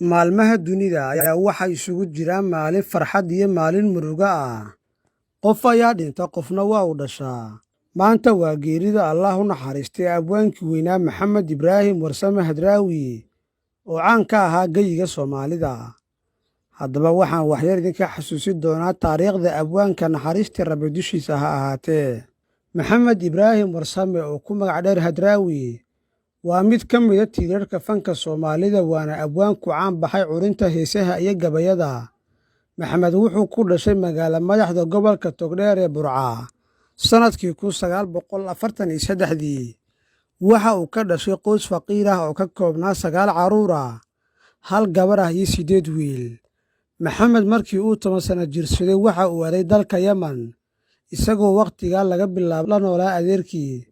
Maalmaha dunida ayaa waxaa isugu jira maalin farxad iyo maalin murugo ah. Qof ayaa dhinta, qofna waa uu dhashaa. Maanta waa geerida Allah u naxariistay abwaankii weynaa Maxamed Ibraahim Warsame Hadraawi oo caan ka ahaa geyiga Soomaalida. Haddaba waxaan waxyar idinka xasuusin doonaa taariikhda abwaanka, naxariistii Rabbi dushiisa ha ahaatee. Maxamed Ibraahim Warsame oo ku magac dheer Hadraawi waa mid ka mida tiirarka fanka Soomaalida, waana abwaanku caan baxay curinta heesaha iyo gabayada. Maxamed wuxuu ku dhashay magaalo madaxda gobolka Togdheer ee Burca sannadkii 1943-dii. Waxa uu ka dhashay qoys faqiir ah oo ka koobnaa sagaal carruur ah, hal gabar ah iyo siddeed wiil. Maxamed markii uu 10 sano jirsaday waxa uu aaday dalka Yemen, isagoo wakhtigaa laga bilaabo la noolaa adeerkii.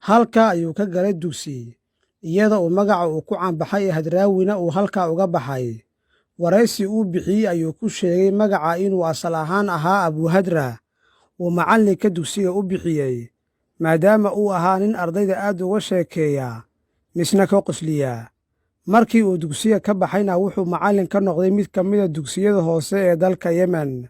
Halkaa ayuu ka galay dugsi, iyada oo magaca uu ku caanbaxay ee Hadraawina uu halkaa uga baxay. Waraysi uu bixiyey ayuu ku sheegay magaca inuu asal ahaan ahaa Abuuhadra uu macallinka dugsiga u bixiyey, maadaama uu ahaa nin ardayda aad uga sheekeeya misna ka qosliya. Markii uu dugsiga ka baxayna wuxuu macallin ka noqday mid ka mida dugsiyada hoose ee dalka Yemen.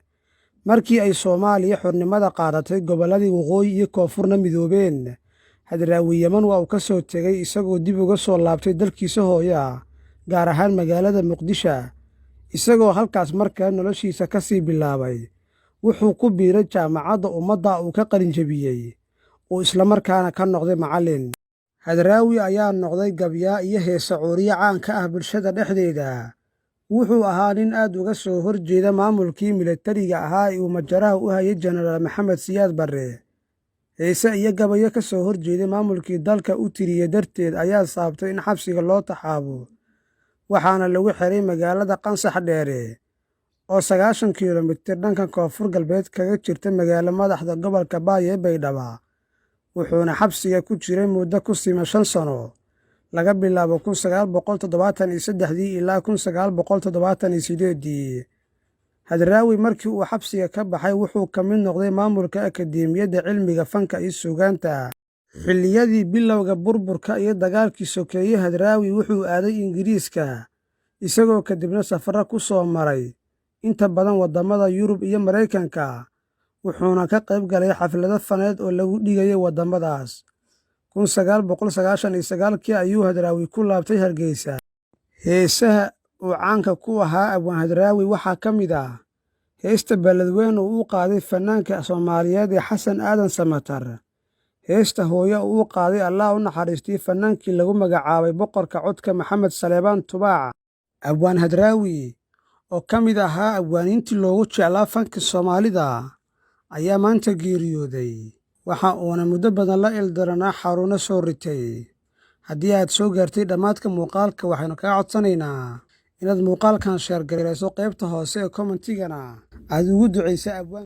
Markii ay Soomaaliya xornimada qaadatay, gobolladii waqooyi iyo koonfurna midoobeen, Hadraawi Yemen waa uu ka soo tegey isagoo dib uga soo laabtay dalkiisa hooya, gaar ahaan magaalada Muqdisho, isagoo halkaas mar kale noloshiisa ka sii bilaabay. Wuxuu ku biiray Jaamacadda Ummadda uu ka qalinjabiyey, uu islamarkaana ka noqday macallin. Hadraawi ayaa noqday gabyaa iyo heesa cuuriye caan ka ah bulshada dhexdeeda. Wuxuu ahaa nin aad uga soo horjeeda maamulkii milatariga ahaa ee uu majaraha u hayay Jenaraal Maxamed Siyaad Barre. Heese iyo gabayo ka soo horjeeday maamulkii dalka u tiriyey darteed ayaa sababtay in xabsiga loo taxaabo, waxaana lagu xiray magaalada Qansax Dheere oo 90 kiilomitir dhanka koonfur galbeed kaga jirta magaalo madaxda gobolka Baay ee Baydhaba. Wuxuuna xabsiga ku jiray muddo ku siman 5 sano, laga bilaabo 1973-dii ilaa 1978-dii. Hadraawi markii uu xabsiga ka baxay wuxuu ka mid noqday maamulka Akadeemiyadda Cilmiga Fanka iyo Suugaanta. Xilliyadii bilowga burburka iyo dagaalkii sokeeye, Hadraawi wuxuu aaday Ingiriiska, isagoo kadibna safarro ku soo maray inta badan waddamada Yurub iyo Maraykanka, wuxuuna ka qayb galay xaflado faneed oo lagu dhigayay waddamadaas. 1999-kii ayuu Hadraawi ku laabtay Hargeysa. Heesaha uu caanka ku ahaa abwaan Hadraawi waxaa ka mid ah heesta Beledweyne uu u qaaday fanaanka Soomaaliyeed ee Xasan Aadan Samatar, heesta Hooyo uu u qaaday Allah u naxariistay fanaankii lagu magacaabay Boqorka Codka Maxamed Saleebaan Tubaac. Abwaan Hadraawi oo ka mid ahaa abwaaniintii loogu jeclaa fanka Soomaalida ayaa maanta geeriyooday, waxa uuna muddo badan la ildaranaa xanuunno soo ritay. Haddii aad soo gaartay dhammaadka muuqaalka, waxaynu kaa codsanaynaa inaad muuqaalkan share garayso, qaybta hoose ee comment-igana aad ugu ducayso abwaan.